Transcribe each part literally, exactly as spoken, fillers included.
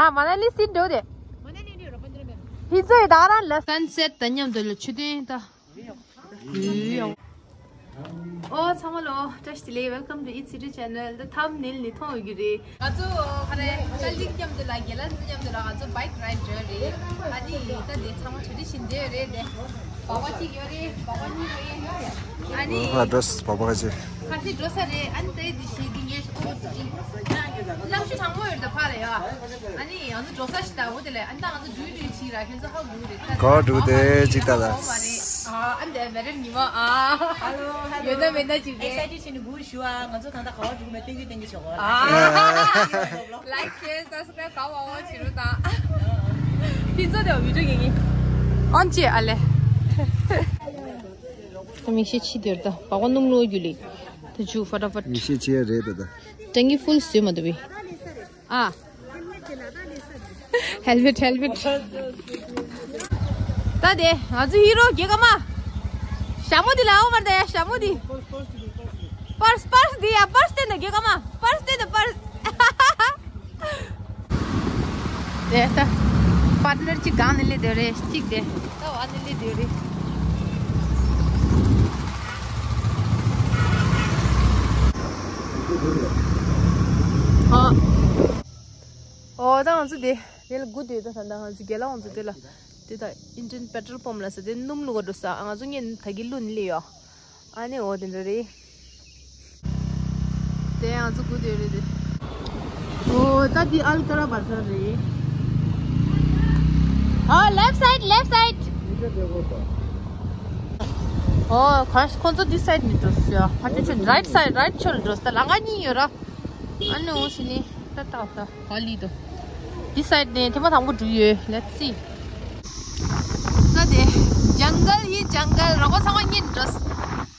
ཨ་མ་ན་ལི་སི་འགྲོ་དེ། ཧི་ཚོ་ཡི་ད་རང་ལ་སན་སེཊ་དང་མཉམ་དུ་ལ་ཆུ་ཐོན་ད། ཨོ་ཚང་མ་ལོ་བཀྲ་ཤིས་བདེ་ལེགས། Welcome to Eat City Channel། ད་ཐམ་ནེལ་ནི་མཐོང་ཡོད་ཀྱི་རེད། ང་ཚོ་ཁ་རེ་ཀལ་ལིང་མཉམ་དུ་ལ་རྒན་ལགས་མཉམ་དུ་ལ་ང་ཚོ་བྷའིཀ་རའིཌ་འགྲོ་རེད། ཨ་ནི་ད་དེ་ཚང་མ་གྲ་སྒྲིག་བྱེད་འདོད་རེད་དེ། སྦག་སྦག་གཅིག་ཡོད་རེད། སྦག་སྦག་གཉིས་ཡོད་རེད། ཨ་ནི་ཕར་འགྲོ་སྦག་སྦག་གཅིག་ཁ་སང་འགྲོ་ས་རེད། ཨ་ནི་ད་དེ་བྱེད་དེ་ངས་ཁོ་ཚོ་གཅིག་གནམ་གཤིས་གྲང་མོ་ཡོད་ད་ཕ་རེད་ཡ། ཨ་ནི་ང་ཚོ་འགྲོ་ས་ཞིག་ད་འོ་དེ་ལས་ཨ་ནི་ད་ང་ཚོ་འགྲུལ་འགྲུལ་ཅིག་ར་ཁྱེད་ཚོ་ཧ་གོ་རེད་ད། ག་པར་འགྲོ་དེ་ཅིག་ལྟ་ལ། ཨ་ཨ་འདི་མེ་རེམ་ཉི་མ་ཨ། ཧ་ལོ་ཧ་ལོ། ཡོད་ན་མེད་ན་ཅིག་རེད། ཨེག་སའི་ཊེཌ་བྱས་ནས་སྒུག་ཞུ་ཨ། ང་ཚོ་ད་ལྟ་ག་པར་འགྲོ་གི་མེད་སྟོན་གི་སྟོན་གི་བྱེད་དགོས་ཨ། ལའིཀ་ཤེར་སབ་སི་ཀ་རའིབ་ག་པར་བྱེད་རོགས་དང་། ཕྱི་ཚོ་དེ་བི་ཌིའོ་གི་ངེས་ཨོན་བྱེད་ཨ་ལེ། མིག་ཤེལ་ཕྱིས་དེར་ད་སྦག་སྦག་སྣུམ་བླུགས་རྒྱུ་ལེགས། ད་འཇུ་ཧྥ་ཏ་ཧྥ་ཊ། མིག་ཤེལ་ཕྱིས་རེད་ད་ད། ཊེང་ཀི་ཕུལ་བཟོས་མ་ཐུབ་པས། ཨ། ཧེལ་མེཊ་ཧེལ་མེཊ། ད་དེ་ང་ཚོ་ཧི་རོ་རྒྱལ་ཁ་མ། ཞྭ་མོ་འདི་ལ་ཨོ་མར་ད་ཡ་ཞྭ་མོ་འདི། པར་སི་པར་སི་འདི་ཡ་པར་སི་སྟེར་ན་རྒྱལ་ཁ་མ། པར་སི་སྟེར་ན་པར་སི། དེ་ད། པར་ཊི་ནར་གཅིག་སྒང་ནས་སླེབས་བསྡད་རེད་གཅིག་དེ། ད་བར་ནས་སླེབས་བསྡད་རེད། ཨ། ཨོ་ད་ང་ཚོ་དེ་དེ་ལ་སྒུག་བསྡད་ད། ད་ང་ཚོ་རྒན་ལགས་ང་ཚོ་དེ་ལ་དེ་ད་ཨིན་ཌི་ཡན་པེ་ཊྲོལ་པམ་ལ་ས་དེ་སྣུམ་བླུག་ག་འགྲོ་ས། ང་ཚོ་ངས་ད་གི་བླུགས་ནས་སླེབས་ཡོད། ཨ་ནི་འོ་དེ་འདྲ་རེད། དེ་ང་ཚོ་སྒུག་བསྡད་རེད་དེ། ཨོ་ད་འདི་ཨལ་ཀ་ར་བ་ཛར་རེད། ཨོ་ལེཕ་སའིཌ་ལེཕ་སའིཌ། ཨོ་ཁོ་ཁོ་ཚོ་འདི་སའིཌ་ནས་འགྲོ་སྲིད་ཡ། ཕ་ཆུ་ཆུ་རའིཊ་སའིཌ་རའིཊ་ཕྱོགས་ལ་འགྲོ་སྲིད། ལམ་ཁ་གཉིས་ཡོད་ར། ཨ་ནི་འོ་ཞིག་ནི་ད་ལྟ་ད་ཧ་ལི་དོ། འདི་སའིཌ་ནས་ཐེངས་མ་དང་པོ་འགྲོ་ཡོད། Let's see། ད་དེ་ཇང་གལ་ཡི་ཇང་གལ། རོགས་པ་ཚང་མ་གཉིས་འགྲོ།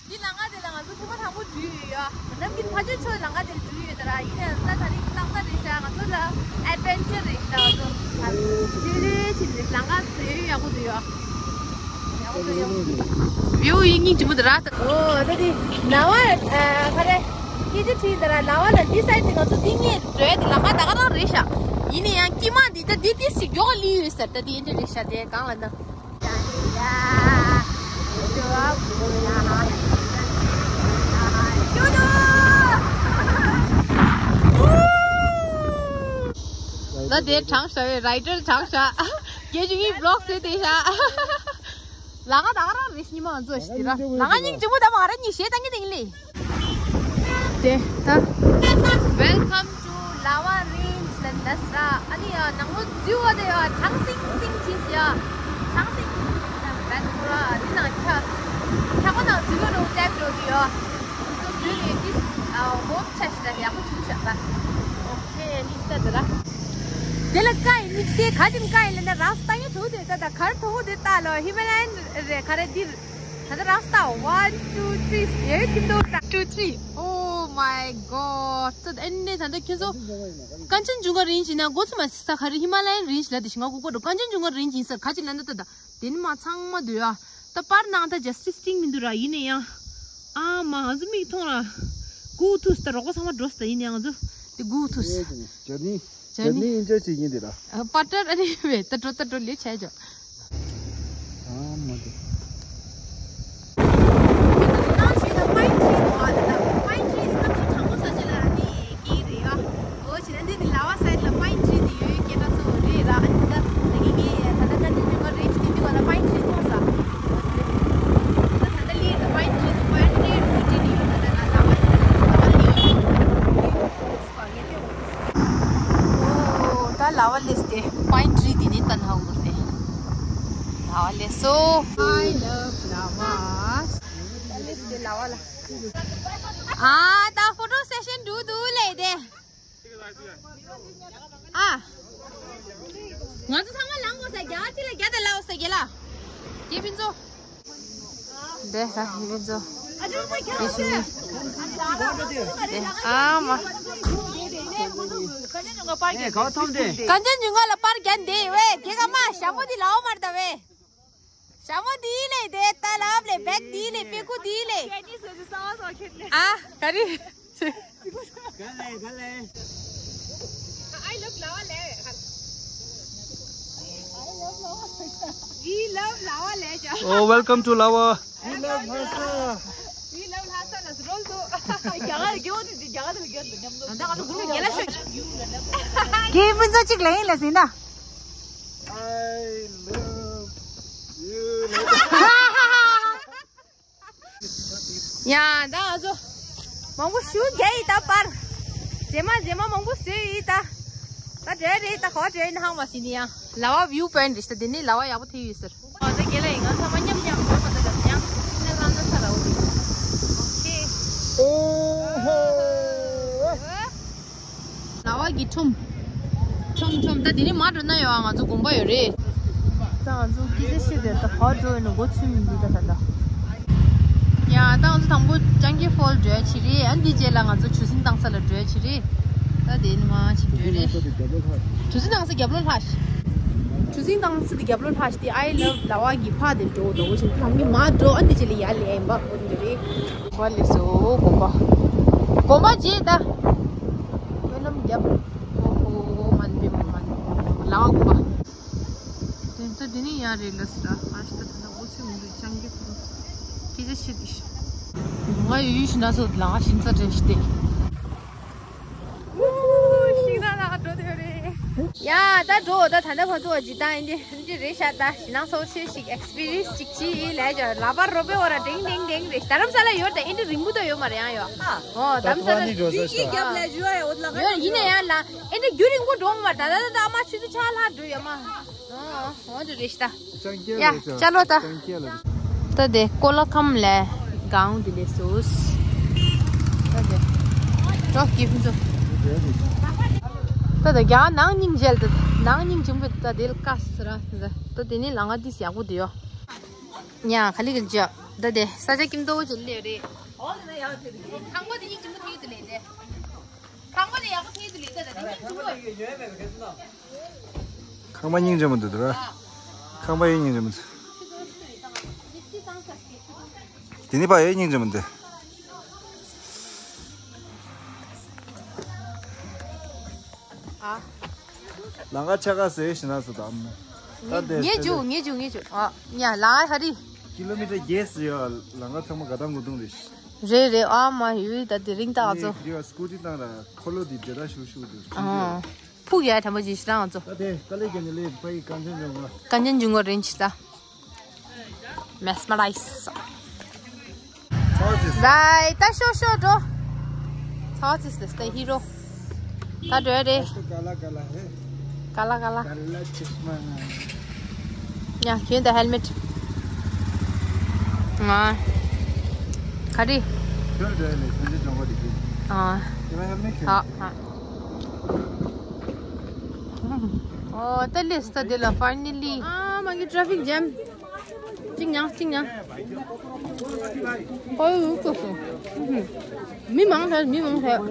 འདི་ལམ་ཁ་དེ་ལ་ང་ཚོ་ཐེངས་མ་དང་པོ་འགྲོ་ཡོད་ཡ། ནམ་རྒྱུན་ཕ་ཆུ་ཆུ་ལམ་ཁ་དེ་འགྲོ་ཡོད་ད་ར། ཡིན་ནའང་ད་ད་རིང་ཏག་ཏག་རེད་ཤག་ང་ཚོ་ལ་ཨེཌ་ཝེན་ཅར་རེད་ཤག་ང་ཚོ་ལྷོད་ལྷོད་བྱས་ནས་ལམ་ཁ་བཟོས་ཡག་པོ་འདུག་ཡ། བིའུ་ཡིན་སྙིང་རྗེ་མོ་འདི་ར། ཨོ་ད་དེ་ལམ་བར་ཨ་ག་རེ་སྐད་ཆ་དྲིས་ད་ར། ལམ་བར་ལ་འདི་སའིཌ་དེ་ང་ཚོ་འདི་སྔོན་འགྲོ་ཡ་དེ་ལམ་ཁ་ད་ག་རང་རེད་ཤག་ཡིན་ན་ཡང་དཀྱིལ་མ་འདི་ད་འདི་ཏིག་ཙམ་མགྱོགས་ལི་ཡོད་ཟེར། ད་འདི་ཡིན་འདྲ་རེད་ཤག་དེ་སྒང་ལ་ན། ད་དེ་དྲངས་ཤག་རའི་ཌར་དྲངས་ཤག་རྒྱལ་ཇུ་ངའི་བི་ལོག་བཟོས་ཏེ་ཤག་ལམ་ཁ་ད་ག་རང་རེད། ཉི་མ་ང་ཚོ་ཞིག་དེ་ར་ལམ་ཁ་སྙིང་རྗེ་མོ་ད་མ་ར་ཉི་ཤེས་ད་ཉི་དེ་ཡིན་ལེ། དེ་ད། Welcome to Lava Range ལ་འདས་ར། ཨ་ནི་ཡ་ནང་ལོ་རྫི་བ་དེ་ཡ་གྲང་སིང་སིང་གྱིས་ཡ། གྲང་སིང་སིང་གྱིས་ཡ་བད་ཁོ་ར་འདི་ནང་ཁ་ཁ་པ་ནང་རྫི་བ་རུ་ལྟ་འགྲོ་གི་ཡ། ཚོ་འགྲོ་ནས་འདི་ཨ་ཧོབ་ཆ་ཞིག་ལ་ཡག་པོ་བྱུང་ཤག་ད། ཨོ་ཁེ་ནི་ད་དེ་ར། དེ་ལ་ཀ་ཡི་དམིགས་བསལ་ག་ཅིན་ཀ་ཡི་ལ་ན་ར་ས་ཏང་ཡི་ཐུག་དེ་ད་ད་གར་ཐོག་དེ་ད་ལོ་ཧི་མ་ལ་ཡན་རེད་ག་རེ་འདིར། ད་ལྟ་རང་ས་ད། One, two, three། ཡེ་ཁྱིམ་དུ་ད། Two, three. Oh my god. ད་ཨེ་ནས་ད་ལྟ་ཁྱེད་ཚོ་ཀན་ཅན་ཇུང་ག་རེན་ཇི་ན་འགོ་ཚུགས་མ་ཟིན་ས། ག་རེ་ཧི་མ་ལ་ཡན་རེན་ཇི་ལ་དེ་ཞིག་ང་གོ་གོ་འགྲོ། ཀན་ཅན་ཇུང་ག་རེན་ཇི་ཡིན་ས་ག་ཅི་ལ་ན་ད་ད་དེ་ནི་མ་ཚང་མ་འདུས་ཨ། ད་པར་ནང་ད་ཇ་སི་ཊི་སི་སི་ཊིང་མི་འདུག་ར། ཡིན་ན་ཡང་ཨ་མ་ང་ཚོ་མིག་མཐོང་ར་སྒུག་ཐུབ་ས། ད་རོགས་པ་ཚང་མ་འགྲོ་ས། ད་ཡིན་ན་ཡང་ང་ཚོ་དེ་སྒུག་ཐུབ་ས། ཇར་ནི། ཇར་ནི་ཨིན་ཇོའི་བྱེད་ཀྱིན་འདི་ལ། ཨ་པ་ཏར་ཨ་ནི་བས་ད་འགྲོ་ད་འགྲོ་ལས་བྱས་ཇོ། ཨ་མ་དེ། ཨོ། ད་ལ་བ་ལེས་ཏེ་པའིན་ཊི་རི་དེ་ནི་ད་ན་འུར་ཏེ། ལ་བ་ལེས་སོ། I love lava. ད་ལེས་ཏེ་ལ་བ་ལ། ཨ་ད་ཕོ་ཊོ་སེ་ཤན་འགྲོ་འདུག་ལེ་དེ། ཨ། ང་ཚོ་ཚང་མ་ལངས་དགོས་ས། རྒྱ་གར་གཅིག་ལ་རྒྱ་དེ་ལ་འོ་ས་རྒྱ་ལ། རྒྱ་ཕིན་ཚོ། འདི་ཧ་ཧི་བི་ཛོ། དེ་ཤི་ནི། དེ་ཨ་མ། ཀན་ཅན་ཇུང་ག་ལ་པར་རྒྱན་འདི་ཝེ་དེ་ག་མ་ཞྭ་མོ་འདི་ལའོ་མར་ད་ཝེ། ཞྭ་མོ་འདི་ལེ་དེ་ཏ་ལབ་ལེ་བེག་འདི་ལེ་པེ་ཁུ་འདི་ལེ། ཨ་ག་རི། ག་ལེ་ག་ལེ། I look ལའོ་ལེ། We love Lhasa. Oh, welcome to Lhasa. We love Lhasa. We love Lhasa. Let's roll to. རྒྱ་གར་རྒྱལ་བོ་དེ་རྒྱ་གར་དེ་རྒྱལ་བོ་མཉམ་དུ། ད་ང་ཚོ་དགུང་ལོ་བརྒྱད་ལ་ཤོད། རྒྱལ་བོ་ཚོ་གཅིག་ལ་ཡིན་ལ་ཟིན་ན། I love you. ཡ། ད་ང་ཚོ་མང་པོ་ཞུ་རྒྱ་ཡི་ད་པར། རྗེས་མ་རྗེས་མ་མང་པོ་བཟོས་ཡི་ད། ད་འདྲ་རེད། ད་ག་བ་འདྲ་ཡིན་ཧང་མ་ཟིན་ཡ། ལ་བ་བིའུ་པོ་ཡིན་རེད་ད། དེ་ནི་ལ་བ་ཡག་པོ་ཐེབས་ཡོད་ཟེར། ཨོ་ད་རྒན་ལགས་ཡིན། ང་ཚང་མ་མཉམ་མཉམ་འགྲོ་མ་ད་ད་ཡང་ནི་ལ་ན་ས་ལ་འོ་དེ། ཨོ་ཧོ། ལ་བ་གི་ཁྲོམ། ཁྲོམ་ཁྲོམ། ད་དེ་ནི་མ་འགྲོ་ན་ཡོད་ཨ། ང་ཚོ་དགོན་པ་ཡོད་རེད། ད་ང་ཚོ་སྐད་ཆ་བཤད་དེ་ད་ག་འགྲོ་ཡོད་ན་མགོ་ཚོས་མི་འདུག་ད་ད་ད། ཡ་ད་ང་ཚོ་དང་པོ་ཅང་ཀི་ཕོལ་འགྲོ་ཡ་ཅིག་རེད། ཨ་འདི་རྗེས་ལ་ང་ཚོ་ཆུ་སྲིན་བཏང་ས་ལ་འགྲོ་ཡ་ཅིག་རེད། ད་དེ་ནི་མ་ཅིག་འགྲོ་རེད། ཆུ་སྲིན་བཏང་ས་རྒྱབ་ལོགས་ལྷག་ཤིག་ཆུ་སྲིན་བཏང་ས་དེ་རྒྱབ་ལོགས་ལྷག་ཤིག་དེ་I love ལ་བ་གི་ཕ་དེ་འགྲོ་འདུག་ཅིག་ད་ངས་མ་འགྲོ། ཨ་འདི་རྗེས་ལ་ཡ་ལས་ཡིན་པ་འོ་འདི་རེད། བ་ལེ་སོ་དགོན་པ། དགོན་པ་རྗེས་ད། སྨོན་ལམ་རྒྱབ། ཨོ་ཧོ་མན་པེ་མན། ལ་བ་དགོན་པ། དེ་ཚོ་འདི་ནི་ཡ་རེད་ལ་སི་ར། ཨ་ཤི་ད་ད་ན་འོ་ཚོད་མི་འདུག་ཅང་གི་ཕུ། སྐད་ཆ་བཤད་དེ་ཤི། ང་ཡུལ་ཤི་ན་སོ་ལ་ཤིན་ཚ་དྲན་ཤི་དེ། ཤིང་ན་ལ་འགྲོ་དེ་རེད། ཡ་ད་འགྲོ། ད་ད་ད་ཕ་ཏོ་ཇི་ད་ཨིན་དེ་ཨིན་དེ་རེད་ཤ། ད་ཤི་ན་སོ་ཆེ་ཞིག་ཨེག་སི་པི་རི་ཡན་སི་ཅིག་ཅི་ལས་ཇ་ལ་བར་རོ་པེ་འོ་ར་ཏེང་ཏེང་ཏེང་རེད། ད་རམ་ས་ལ་ཡོད་ད་ཨིན་དེ་རིང་པོ་ད་ཡོད་མ་རེད་ཡང་ཡོད། ཨོ་ད་རམ་ས་ལ་རིང་པོ་ཡོད། ཡིན་ན་ཡང་ལ། ཨེ་འདྲ་རྒྱུ་རིང་པོ་འགྲོ་མ། ད་ད་ད་ད་ཨ་མ་ཆུ་ཚོད་ཆ་ལྷག་འགྲོ་ཡོད་མ། ཨོ་འདྲ་རེད་ཤི་ད། ཡ་ཅ་ལོ་ད། ད་དེ་ཀོ་ལ་ཁམ་ལས་གང་དེ་ལས་སོ། ད་དེ་ཀྲོག་གི་ཕུན་ཚོགས། ད་དེ་རྒྱ་ནང་སྙིང་རྗེ་ལ་ད་ནང་སྙིང་རྗེ་མོ་ད་དེ་ལ་ཀ་སི་ར། ད་དེ་ནི་ལ་ང་དིས་ཡག་པོ་དེ་ཡོ། ཉ་ག་ལི་གི་ལྗོ། ད་དེ་ས་ཆ་ཀིམ་ཏོ་བོ་ཅི་ལས་རེད། ཁང་པ་དེ་སྙིང་རྗེ་མོ་དེ་ཡོད་དེ་ལས་དེ། ཁང་པ་དེ་ཡག་པོ་ཐེངས་དེ་ལས་ད་ད་དེ་སྙིང་རྗེ་མོ། ཁང་པ་སྙིང་རྗེ་མོ་འདུག་དེ་ར། ཁང་པ་ཡིན་སྙིང་རྗེ་མོ་འདུག་དེ་ནི་པ་ཡེ་སྙིང་རྗེ་མོ་འདུག་ཨ། ལང་ཀ་ཆ་ག་ཟེར་ཞིག་ན་སུ་དམ། ད་དེ་ངེ་ཇུ་ངེ་ཇུ་ངེ་ཇུ། ཨ་ཉ་ལ་ཧ་རི། ཀི་ལོ་མི་ཊར་བརྒྱད་ཟེར་ཡོད། ལང་ཀ་ཚང་མ་ག་དམ་གོ་དུང་རེད། རེད་རེད། ཨ་མ་ཡུལ་ད་དེ་རིང་ད་ཨ་ཚོ། ངས་སྐུ་ཊི་བཏང་ར་འཁོར་ལོ་འདི་དེ་ད་ཤུ་ཤུ་འདུག་ཨ། ཕུག་ཡ་ཐམ་པ་ཅིག་ཤི་རང་ཚོ། ད་དེ་དཀའ་ལས་རྒྱག་ནས་ལས་ཕ་ཡི་གངས་ཅན་ལྗོངས་ལ། གངས་ཅན་ལྗོངས་ལ་རིན་ཆེ་ད། མེ་སི་མ་ར་ཡིས། ཚའོ་ཙིས། བའི་ད་ཤོ་ཤོ་འགྲོ། ཚའོ་ཙིས་ལ་སྟེ་ཧི་རོ། ད་འགྲོ་རེད། ཀ་ལ་ཀ་ལ་ཧེ། ཀ་ལ་ཀ་ལ། ཀ་ལ་ཅི་མ་ང་། ཡ་ཁྱོད་ད་ཧེལ་མེ་ཊི། ང་། ག་རེ། ཁྱོད་འགྲོ་ཡ་ལས་གངས་ཅན་ལྗོངས་པ་དེ་ཁྱོད། ཨ། ཁྱོད་ཧེལ་མེ་ཊི་ཁྱོད། ཨ་ཨ། ཨོ་ད་ལེ་སྟ་དེ་ལ་ཕའི་ནལ་ལི། ཨ་མ་གི་ཊ་རེ་ཕིག་ཇེམ། གཅིག་ཉག་གཅིག་ཉག་ཨོ་ཡུ་ཀོ་སོ། མི་མང་ཐལ་མི་མང་ཐལ། ཨ་ཧུ།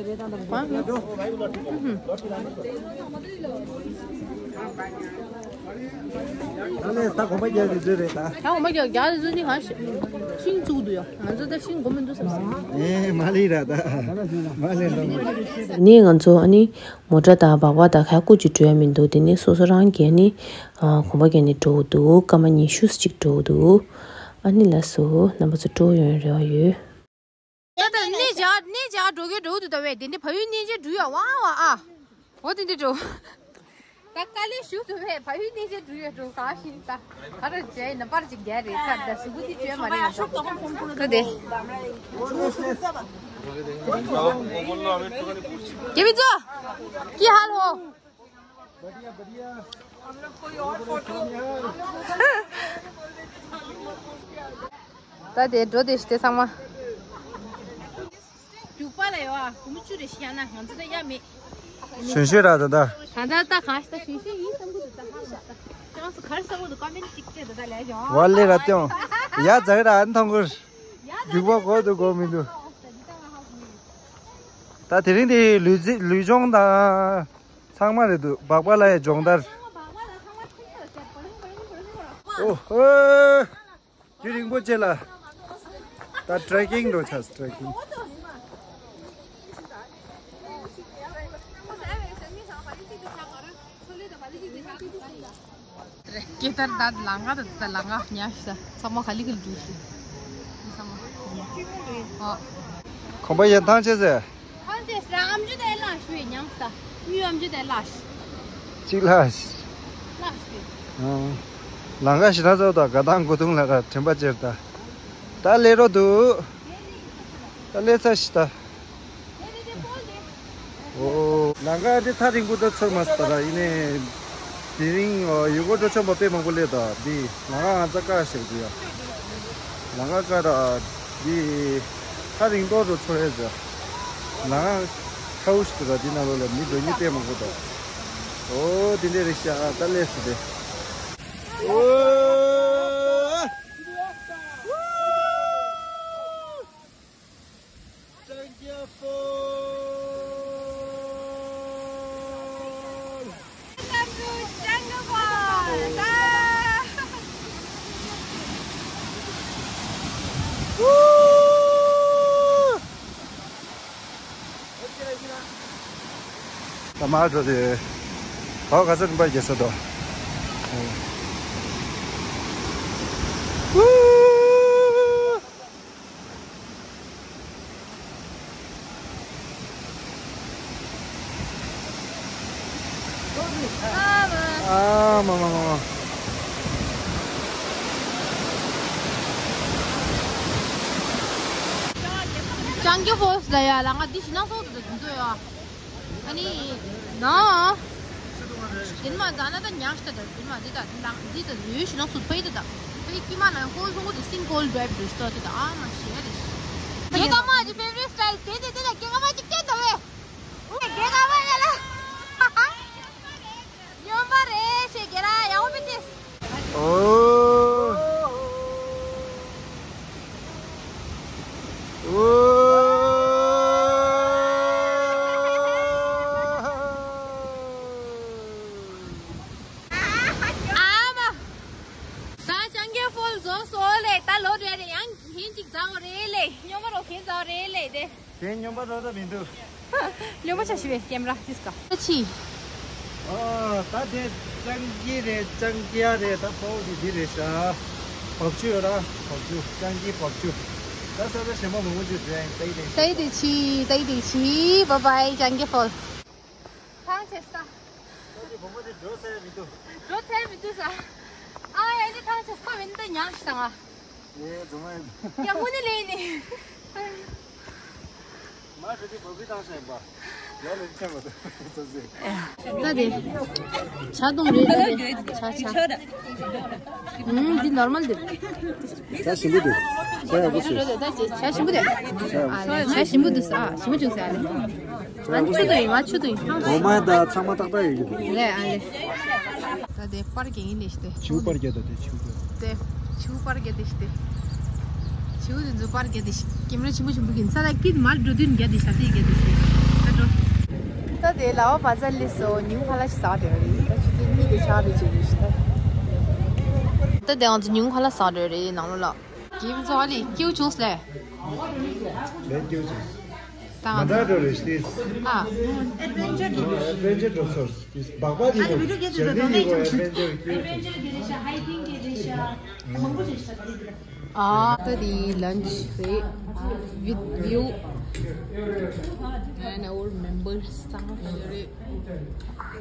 ད་ལས་ད་གོམ་པ་རྒྱག་རེ་བཟོས་རེད་ད། ད་གོམ་པ་རྒྱག་རྒྱག་རེ་བཟོས་ནི་གང་ཤེས། ཤིང་བཙུགས་འདུག་ཡ། ང་ཚོ་ད་ཤིང་སྒོ་མི་འདུག་བསམ་སོང་། ཨེ་མ་ལི་ར་ད། མ་ལི་འདུག་ནི་ང་ཚོ་ཨ་ནི། མོ་ཊ་དང་སྦག་སྦག་དང་ག་ཀུ་ཅིག་འགྲོ་ཡ་མི་འདུག་དེ་ནི་སོ་སོ་རང་གིས་ནི། ཨ་གོམ་པ་རྒྱག་ནས་འགྲོ་འདུག་སྐར་མ་ཉི་ཤུ་ཅིག་འགྲོ་འདུག་ཨ་ནི་ལགས་སོ། རྣམ་པ་ཚོ་སྤྲོ་ཡོང་རེ་བ་ཡོད། ད་ད་གནས་བྱ་གནས་བྱ་འགྲོ་གི་འགྲོ་འདུག་ད་བས་དེ་འདྲ་བལ་ཡུལ་གནས་མཇལ་འགྲོ་ཡ་ཝ་ཝ་ཨ། འོ་དེ་འདྲ་འགྲོ། ད་དཀའ་ལས་ཞུ་ཐུབ་བས་བལ་ཡུལ་གནས་མཇལ་འགྲོ་ཡ་འགྲོ་ག་ཤིང་ད། ག་རེ་བྱས་ན་པར་ཅིག་རྒྱལ་རེད་ཚར་ད་གཟུགས་པོ་དེ་བྱས་མ་རེད་ད། ད་དེ། ཀེ་བི་ཙོ། ཀི་ཧལ་ཧོ། ད་དེ་འགྲོ་དེ་ཤི་དེ་ཚང་མ། རྒྱུག་པ་ལ་ཡོད་ཨ། སྒོར་མོ་བཅུ་རེ་ཤི་ཡ་ན་ང་ཚོ་ད་ཡ་མེད། གཞོན་གཞོན་ར་ད་ད། ད་ད་ད་གང་ཤི་ད་གཞོན་གཞོན་ཡིན་བསམ་གི་འདུག་ད་ཧ་ཤ་ད། ཅང་སུ་གར་བསམ་གི་འདུག་ཀ་མེན་ཊི་ཅིག་སྤྲད་ད་ད་ལས་ཀྱང་། ཝ་ལེ་ར་ཏེའོ། ཡ་ཛ་གི་ར་ཨན་ཐང་གུར། རྒྱུག་པ་གོ་འདུག་གོ་མི་འདུག་ད་དེ་རིང་དེ་ལུས་རྩི་ལུས་སྦྱོང་དང་ཚང་མ་རེད་འདུག་སྦག་སྦག་ལ་ཡ་སྦྱོང་བརྡར། ཨོ་ཧོ། རྒྱུན་རིང་པོ་བྱས་ལ། ད་ཊེ་རེ་ཀིང་འགྲོ་ཆགས་ཊེ་རེ་ཀིང་། སྐེ་ཐར་ད་ལང་ཀ་ད་ད་ལང་ཀ་ཉག་ཤ་ཚང་མ་ག་ལི་ག་ལི་འགྲོ་ཤི། ཨ། ཁོམ་པ་ཡན་ཐང་ཆད་ཟེར། ཐང་ཆད་ཟེར། ཨམ་ཅོག་དེ་ལ་ཤུ་ཡ་ཉང་ས། མྱུ་ཨམ་ཅོག་དེ་ལ་ཤི། ཅིག་ལ་ཤི། ལ་ཤི། ཨ། ལང་ཀ་ཤི་ན་ཚོ་ད་ག་དང་གོ་ཐུང་ལ་ར་དྲན་པ་ཅེར་ད། ད་ལས་རོ་འདུག་ད་ལས་ཚ་ཤི་ད། ཨོ། ལང་ཀ་འདི་ཐག་རིང་པོ་ད་ཚོར་མ་སོང་ད་ར། ཡིན་ནའི་དེ་རིང་ཡུལ་སྐོར་འགྲོ་ཆོག་པ་དཔེ་མང་པོ་སླེབས་ད། འདི་ལང་ཀ་ང་ཚ་ཀ་ཞེས་འདི་ཡ། ལང་ཀ་ཀ་ར་འདི་ཐག་རིང་པོ་རུ་ཚོར་ཡ་ཟེར། ལང་ཀ་ཁའུ་ཤི་ད་ར། འདི་ནང་ལོགས་ལ་མི་འགྲོ་མཁན་དཔེ་མང་པོ་འདུག་ཨོ་དེ་འདྲས་རེད་ཤག་ད་སླེབས་སོང་དེ། ཨོ། Jungle Falls. Welcome to Jungle Falls. Ah! Woo! ད་མར་འགྲོ་དེ། བའོ་ག་ཚོད་རིམ་པ་རྒྱལ་ས་དོ། ཨོ། ཨུ། ཨ་མ་མ་མ་མ། ཅང་གི་ཧོ་ས་ཡ་ལ་ང་འདི་ཞིག་ན་སོ་དུ་དུ་ཡ། ཨ་ནི། ན། དེ་ནི་མ་ཛ་ན་ད་ཉག་ཤ་ད། དེ་ནི་མ་འདི་ད་ལང་འདི་ད་ལུས་ཤི་ན་སུ་ཕེ་ད་ད། ཕེ་ཀི་མ་ན་ཀོལ་ཧོང་གོ་དུ་སིང་ཀོལ་ཌ་རའིབ་དུ་ཤི་ད་ད། ཨ་མ་ཤི་ཡ་རེ་ཤི། རྒྱལ་ཁ་མ་ཇི་ཕེ་རི་སི་ཊལ་དེ་དེ་དེ་ད་རྒྱལ་ཁ་མ་ཇི་ཀེ་ད་བེ། རྒྱལ་ཁ་མ་ཡ་ལ། ཉོན་པ་རེ་ཤེས་རྒྱལ་ར་ཡང་བོ་མི་ཏེ། ཨོ། ཨོ། ཨ་མ། ད་ཅང་གི་ཧོ་ལ་རྫོགས་སོང་ལེ། ད་ལོ་རེ་རེ་ཡང་ཧིན་ཅིག་ཛའོ་རེ་ལེ། ཉོན་པ་རོ་ཁེན་ཛའོ་རེ་ལེ་དེ། དེ་སྨྱོན་པ་རོ་ད་མི་འདུག་སྨྱོན་པ་ཆ་ཞི་བའི་ཀེམ་ར་ཏིས་ཀ་ཏ་ཆི། ཨོ། ད་དེ་ཅང་གི་རེད། ཅང་གི་ཡ་རེད། ད་ཕོ་འདི་འདི་རེད་ཤག་བབ་ཆུ་ཡོད་ར། བབ་ཆུ། ཅང་གི་བབ་ཆུ། ད་ས་ད་ཞེ་མ་མང་པོ་ཅིག་རེད། ཏའི་ཏའི་ཏའི་ཏའི་ཆི། ཏའི་ཏའི་ཆི། བ་བའི་ཅང་གི་ཧོ་ལ། ཐང་ཆད་ས། ད་དེ་བུ་མོ་དེ་འགྲོ་ས་ཡ་མི་འདུག་འགྲོ་ས་ཡ་མི་འདུག་ས། ཨ་ཡ་ནི་ཐང་ཆད་ས་མིན་ད་ཉག་ཤི་ད་ང་། ཨེ་རྫོང་མ་ཡིན། ཡ་ཧུ་ནི་ལེ་ནི། མ་ཧྲི་ཏི་བོ་བི་བཏང་ཤ་ཡིན་པ། ཡ་ལེ་ཆེན་པ་དུ་ཙོ་ཙེ། ད་དེ། ཇ་འཐུང་རེད་ད་དེ། ཇ་ཇ། ཨུམ་འདི་ནོར་མལ་འདུག་ཇ་ཞིམ་པོ་འདུག་ཇ་ཡག་པོ་བྱས། ད་དེ་ཇ་ཞིམ་པོ་འདུག་ཨ་ལེ་ཇ་ཞིམ་པོ་འདུག་ཨ། ཞིམ་པོ་བྱུང་ཟེར་ཨ་ལེ། ང་ཆུ་འཐུང་ཡིན། ང་ཆུ་འཐུང་ཡིན། འོ་མ་ད་ཚང་མ་ཏག་ཏག་ཡོད་ཀྱི་འདུག་ལེ་ཨ་ལེ། ད་དེ་པར་རྒྱག་ཡིན་ནི་ཞིག་སྟེ། བྱིའུ་པར་རྒྱག་ད་དེ་བྱིའུ་པར། དེ་བྱིའུ་པར་རྒྱག་དེ་ཞིག་སྟེ། བྱིའུ་དེ་ཚོ་པར་རྒྱག་དེ་ཞིག་ཀེམ་ར་ཆེན་པོ་ཆེན་པོ་གིན་ས་ལ་ཀིད་མར་འགྲོ་དུས་རྒྱག་དེ་ཞིག་ད་དེ་རྒྱག་དེ་ཞིག་ད་འགྲོ། ད་དེ་ལའོ་བ་ཛ་ལི་སོ་ཉིན་ཁ་ལ་ཞིག་ཟ་དེ་རེད། ད་ཆུ་ཚོད་གཉིས་དེ་ཆགས་དེ་བྱེད་དེ་ཞིག་ད། ད་དེ་ང་ཚོ་ཉིན་ཁ་ལ་ཟ་དེ་རེད་ནང་ལོགས་ལ། ཀེམ་ཚོ་ཨ་ལི་ཀེའུ་བྱུང་སླེ། ལན་ཀེའུ་བྱུང་། ད་ང་ཚོ་འགྲོ་རེ་ཞིག་ཨ། ཨེ་ཌི་ཝེན་ཅར་འགྲོ་ཚོར། སྦག་སྦག་དེ་ཨ་ནི་བི་ཌི་ཡོ་སྐད་ཆ་ད་ད་ལེན་ཀེའུ་ཨེ་ཌི་ཝེན་ཅར་ཀེའུ་ཨེ་ཌི་ཝེན་ཅར་སྐད་ཆ་ཧའི་ཀིང་སྐད་ཆ་མང་པོ་ཞིག་ཨ། ད་དེ་ལན་ཆི་རེད། With you and our members ཚང་མ་ཡོད་རེད།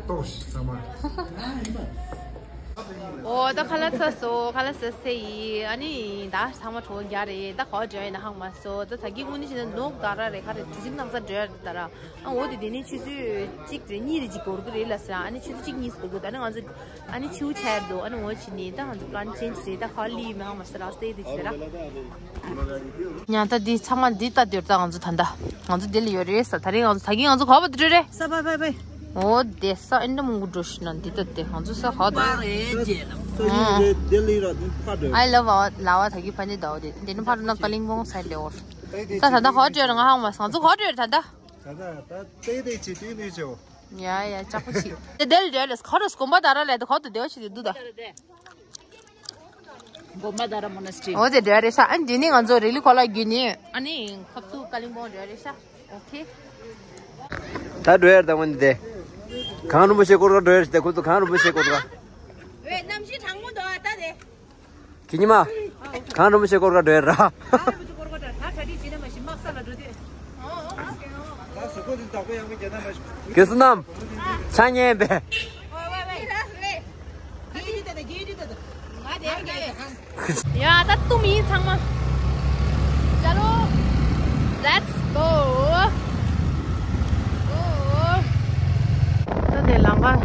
ཏོག་ཙམ་ཚང་མ། ཨོ་ད་ཁ་ལག་ཚ་སོ་ཁ་ལག་ཟ་སེ་ཡི། ཨ་ནི་ད་ཚང་མ་གྲོགས་རྒྱག་རེད། ད་ག་བ་འགྲོ་ཡིན་ན་ཧང་མ་སོ། ད་ད་གི་དངོས་གནས་བྱས་ན་ནོག་ད་ར་རེད། ཁ་རེད་གྲུ་གཟིངས་ནང་ས་འགྲོ་ཡ་རེད་ད་ར། ཨ་འོ་དེ་དེ་ནས་ཆུ་ཚོད་གཅིག་རེད་གཉིས་རེད་ཅིག་འགོར་གི་རེད་ལ་ཟེར། ཨ་ནི་ཆུ་ཚོད་གཅིག་གཉིས་སུ་འགོར་གི། ད་ནི་ང་ཚོ་ཨ་ནི་ཆུ་ཆར་འདུག་ཨ་ནི་འོ་ཕྱི་ནས་ད་ང་ཚོ་པི་ལན་ཅེན་ཇི་རེད། ད་ཧ་ལི་མེ་ཧང་མ་ཟེར་ར་སྟེ་དེ་བྱེད་ར། ཉ་ད་འདི་ཚང་མ་འདི་ལྟ་འདོད། ད་ང་ཚོ་ད་ལྟ་ང་ཚོ་འདི་ལ་ཡོད་རེད་ས། ད་རེས་ང་ཚོ་ད་གིན་ང་ཚོ་ག་བ་འདི་རེད། ས་པ་པ་པ། འོ་དེ་ས་ཨེ་འདྲ་མང་པོ་འགྲོ་ཤི་ན་འདི་ལྟ་དེ་ང་ཚོ་ས་ག་བ་འདི། ས་ཡིན་རེད། ལྡི་ལི་ར་འདི་ཕ་འགྲོ། ཨའི་ལབ་ཨ་ལ་བ་ད་གིན་ཕ་འདི་ད་འོ་དེ་འདི་ནི་ཕ་འགྲོ་ན་ཀ་ལིང་པོང་ས་ལེ་འོ། ད་ད་ད་ག་བ་འགྲོ་ན་ང་ཧང་མ་ང་ཚོ་ག་བ་འགྲོ་ད་ད། ད་ད་ད་ཏེ་ཏེ་ཅི་ཏི་ནི་ཅོ། ཡ་ཡ་ཅག་པོ་ཞིག་དེ་དེ་ལ་དེ་ལ་ཁ་རོ་སྐོམ་པ་ད་ར་ལས་དེ་ཁོ་ད་དེ་བ་ཞིག་དེ་འདུག་ད། གོ་མ་ད་ར་མོ་ན་སི་ཊི། འོ་དེ་དེ་རེད་ཤག་ཨ་འདི་ནི་ང་ཚོ་རི་ལི་ཁོ་ལ་རྒྱུ་ནི་ཨ་ནི་ཁབ་ཏུ་ཀ་ལིང་པོང་དེ་རེད་ཤག་ཨོ་ཁེ། ད་འགྲོ་ཡར་ད་འོན་ཏེ། གངས་རིན་པོ་ཆེ་སྐོར་ར་འགྲོ་ཡར་ཞིག་ད་ཁོ་ཚོ་གངས་རིན་པོ་ཆེ་སྐོར་ར། ཨེ། གནམ་གཤིས་གྲང་མོ་འདུག་ཨ། ད་དེ། ཁྱེད་ཉི་མ། གང་རུ་མི་ཤེས་སྐོར་ག་འགྲོ་ཡ་ར། ཨ་རེ་བུ་ཅུ་སྐོར་ག་འགྲོ་ད་གྲ་སྒྲིག་བྱེད་ན་མ་གཞི་དམག་ས་ལ་འགྲོ་དུས། ཨ་ཨ་ཨ་ཨ། ད་གཟུགས་པོ་འདི་བདག་པོ་ཡག་པོ་རྒྱལ་ན་མ་གཞི། དགེ་བསོད་ནམས། ཆ་ཉན་པས། ཡ་ད་ཏུ་མི་ཚང་མ། ཅ་ལོ། Let's go. ད་དེ་ལམ་ཁ།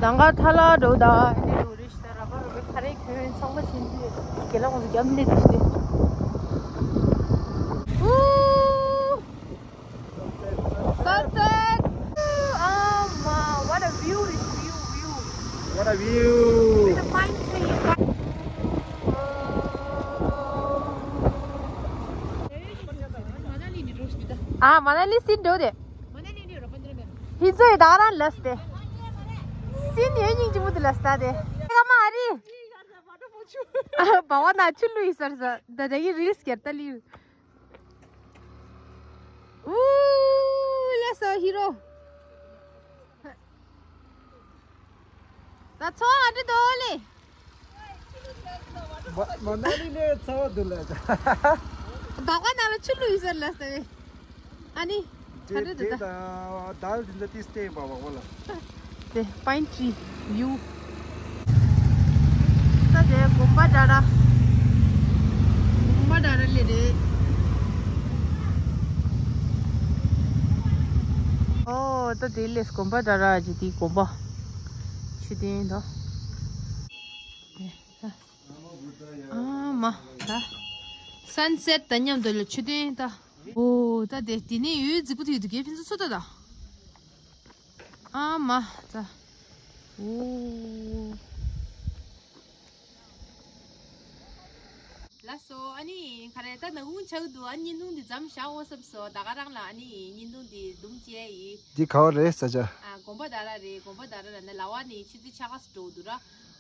ལམ་ཁ་ཐ་ལ་འགྲོ་ད་འདི་འགྲོ་རེད་ཤི། ད་ར་པ་ར་པའི་ཁ་རེ་གྱོན་ཚང་མ་ཕྱིན་དུས་དགེ་ལགས་ཁོང་ཚོ་རྒྱབ་ནས་དེ་ཤི། ཨུ། Sunset. Oh my, what a view, this view, view. What a view. With the pine tree. ཨ། མ་ན་ལི་སི་འགྲོ་དེ། ཧི་ཛོ་ཡི་ད་རང་ལས་ཏེ། སི་ནི་ཡོད་སྙིང་རྗེ་མོ་དེ་ལས་ད་དེ། ཀ་མ་ཨ་རི། ཨ། བ་བ་ན་ཆུ་ལུ་ཡི་སར་ས་ད་དེ་གི་རིལ་སི་ཀེར་ད་ལི། ཨུ། ལ་སོ་ཧི་རོ། ད་ཚོ་ཨ་འདྲི་དོ་ལེ། མ་མ་ན་ལི་ནས་ཚ་བ་འདུག་ལ། ད་ག་ན་ལ་ཆུ་ལུ་ཡི་སར་ལ་སྟེ། ཨ་ནི། ག་འདྲ་འདུག་ད། ད་ལ་འདི་འདྲ་ཏིས་ཏེ་བ་བ་བ་ལ། དེ་པའིན་ཊི་རི་ཝིའུ། ད་དེ་དགོན་པ་འདྲ་ར། དགོན་པ་འདྲ་ར་ལེ་རེད། ཨོ་ད་དེ་ལས་དགོན་པ་འདྲ་ར་ཇི་དེ་དགོན་པ། ཆུ་ལྡན་ད། ཨ་མ་ད། སན་སེཊ་དང་མཉམ་དུ་ལ་ཆུ་ལྡན་ད། ཨོ་ད་དེ་དེ་ནས་ཡོད་རྫིག་པོ་ཐུག་འདུག་གས་ཕན་ཚུན་ཚོ་ད་ད། ཨ་མ་ད། ཨོ། ལགས་སོ། ཨ་ནི་ག་རེ་ད་ནག་ཁུང་ཆགས་འདུག་ཨ་ནི་བརྙན་ཐུང་འདི་མཚམས་བཞག་འོ་བསམ་སོང་། ད་ག་རང་ལ་ཨ་ནི་བརྙན་ཐུང་འདི་དུམ་བཅད་ཡིན། འདི་ག་བ་རེད་ས་ཆ། ཨ། དགོན་པ་ད་ར་རེད། དགོན་པ་ད་ར་ལ་ན་ལ་བ་ནི་ཆུ་ཚོད་ཆ་ག་ཙམ་འགྲོ་འདུག་ར།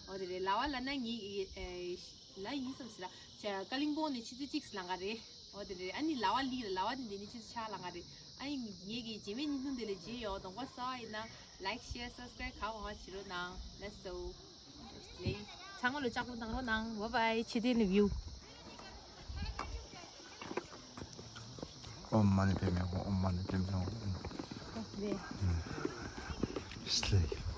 འོ་དེ་རེད། ལ་བ་ལ་ན་ངེད་ཀྱི་ཨེ་ལ་ཡིན་བསམ་སི་ར། ཆ་ཀ་ལིང་པོང་ནི་ཆུ་ཚོད་གཅིག་ལང་ག་རེད། འོ་དེ་རེད། ཨ་ནི་ལ་བ་ལི་ར་ལ་བ་ནི་འདི་ནི་ཆུ་ཚོད་ཆ་ལང་ག་རེད། ཨ་ནི་ངེད་ཀྱི་རྗེས་མའི་བརྙན་ཐུང་འདི་ལ་མཇལ་ཡོང་། གདོང་པ་སོ་ཡིན་ན་ལའིཀ་ཤེར་སབ་སི་ཀ་རའིབ་ག་བ་བྱེད་རོགས་གནང་། ལགས་སོ། ཚང་མ་ལ་ལྕགས་པོ་བཏང་རོགས་གནང་། བ་བའི་ཆེ་དེ་ནི་བིའུ། ཨོམ་མ་ཎི་པདྨེ་ཧཱུྃ། ཨོམ་མ་ཎི་པདྨེ་ཧཱུྃ། ཨོམ། ཨོ་ལེ། ཨོམ། ཤི་ལེ།